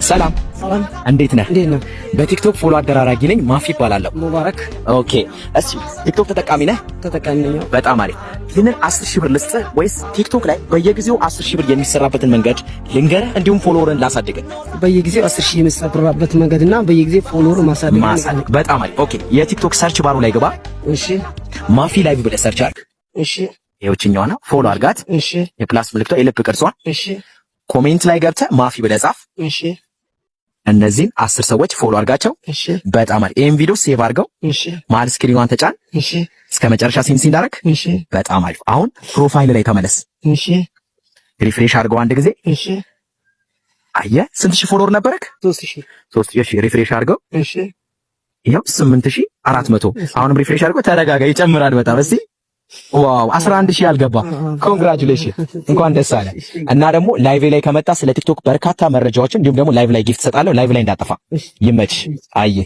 ሰላም፣ እንዴት ነህ? እንዴት ነው? በቲክቶክ follow አደራራጊ ነኝ። ማፊ እባላለሁ። ሙባረክ። Okay፣ እስኪ ቲክቶክ ተጠቃሚ ነህ? ተጠቃሚ ነኝ። በጣም አሪፍ። ይህንን 10,000 ብር ልስጥህ ወይስ ቲክቶክ ላይ በየጊዜው 10,000 ብር የሚሰራበትን መንገድ ልንገርህ፣ እንዲሁም follower ን ላሳድግህ? በየጊዜው 10,000 የሚሰራበት መንገድና በየጊዜው follower ማሳደግ። ማሳደግ። በጣም አሪፍ። Okay፣ የቲክቶክ search bar ኡ ላይ ግባ። እሺ። ማፊ live ብለህ search አድርግ። እሺ። ይኸውችኛዋ ነው። Follow አድርጋት። እሺ። የ plus ምልክቷ፣ የልብ ቅርጿ። እሺ። Comment ላይ ገብተህ ማፊ ብለህ ጻፍ። እሺ። እነዚህን 10 ሰዎች follow አድርጋቸው። እሺ። በጣም አሪፍ። ይሄን ቪዲዮ save አድርገው። እሺ። መሀል screen ኗን ተጫን። እሺ። እስከ መጨረሻ seen seen እንዳደረግ። እሺ። በጣም አሪፍ። አሁን profile ላይ ተመለስ። እሺ። Refresh አድርገው አንድ ጊዜ። እሺ። አየህ፣ ስንት ሺህ follower ነበረክ? 3000። 3000። Refresh አድርገው። እሺ። ይኸው 8400። አሁንም refresh አድርገው። ተረጋጋ፣ ይጨምራል በጣም። እስቲ wow፣ 11,000 አልገባ። Congratulation፣ እንኳን ደስ አለህ። እና ደግሞ live ላይ ከመጣ ስለ ቲክቶክ በርካታ መረጃዎችን እንዲሁም ደግሞ live ላይ gift እሰጣለሁ። Live ላይ እንዳጠፋ። ይመች። አየህ።